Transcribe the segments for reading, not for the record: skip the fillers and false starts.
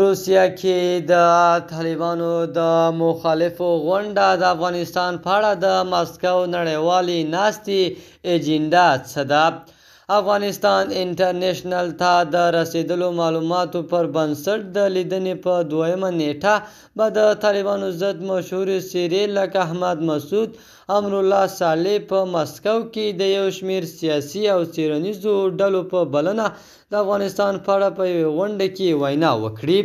روسیه کې د طالبانو د مخالفو غونډه، د افغانستان په اړه د مسکو نړیوالې ناستې ایجنډا څه ده؟ افغانستان انټرنشنل ته د رسېدلو معلوماتو پر بنسټ، د لیدنې په دویمه نېټه به د طالبانو ضد مشهورې څېرې لکه احمد مسعود، امرالله صالح په مسکو کې د یو شمېر سیاسي او څېړنیزو ډلو په بلنه د افغانستان په اړه په یوې غونډه کې وینا وکړي.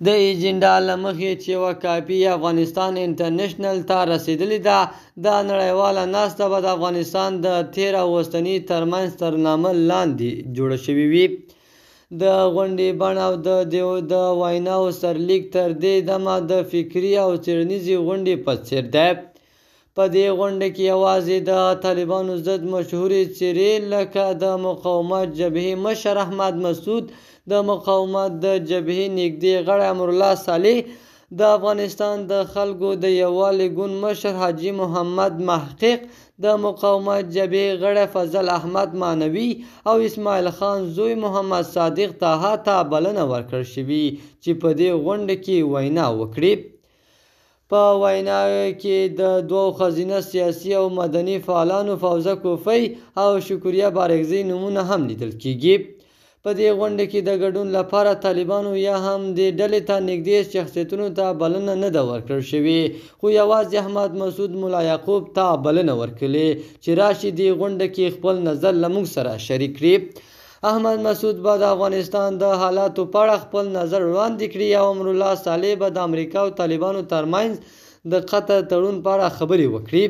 د ایجنډا له مخې، چې یوه کاپي افغانستان انټرنشنل ته رسېدلې ده، دا نړیواله ناسته به د افغانستان د تېر او اوسني ترمنځ تر نامه لاندې جوړه شوې وي. د غونډې بڼه او د ویناوو سرلیک تر دې دمه د فکري او څېړنیزې غونډې په څېر دی. په دې غونډه کې یوازې د طالبانو ضد مشهورې څېرې لکه د مقاومت جبهې مشر احمد مسعود، د مقاومت د جبهې نږدې غړی امرالله صالح، د افغانستان د خلکو د یووالي ګوند مشر حاجي محمد محقق، د مقاومت جبهې غړی فضل احمد معنوي او اسماعیل خان زوی محمد صادق طه ته بلنه ورکړل شوې چې په دې غونډه کې وینا وکړي. په وینا کې د دوو ښځینه سیاسي او مدني فعالانو فوزه کوفۍ او شکریه بارکزۍ نومونه هم لیدل کیږي. په دې غونډه کې د ګډون لپاره طالبانو یا هم دې ډلې ته نږدې شخصیتونو ته بلنه نه ده ورکړل شوې، خو یوازې احمد مسعود ملا یعقوب ته بلنه ورکړې چې راشي دې غونډه کې خپل نظر له موږ سره شریک کړي. احمد مسعود به د افغانستان د حالاتو په اړه خپل نظر وړاندې کړي او امرالله صالح به د امریکا او طالبانو ترمنځ د قطر تړون په اړه خبرې وکړي.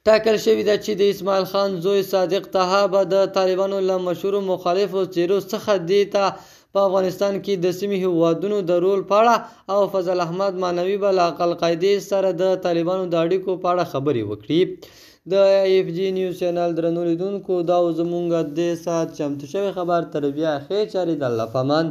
ټاکل شوې ده چې د اسماعیل خان زوی صادق طه به د طالبانو له مشهورو مخالفو څېرو څخه دې ته په افغانستان کې د سیمې هېوادونو د رول په اړه او فضل احمد معنوي به له القاعدې سره د طالبانو د اړیکو په اړه خبرې وکړي. د ایف جی نیوز چینل درنو لیدونکو، دا و زمونږ دې ساعت چمتو شوی خبر. تر بیا ښې چارې، د الله په امان.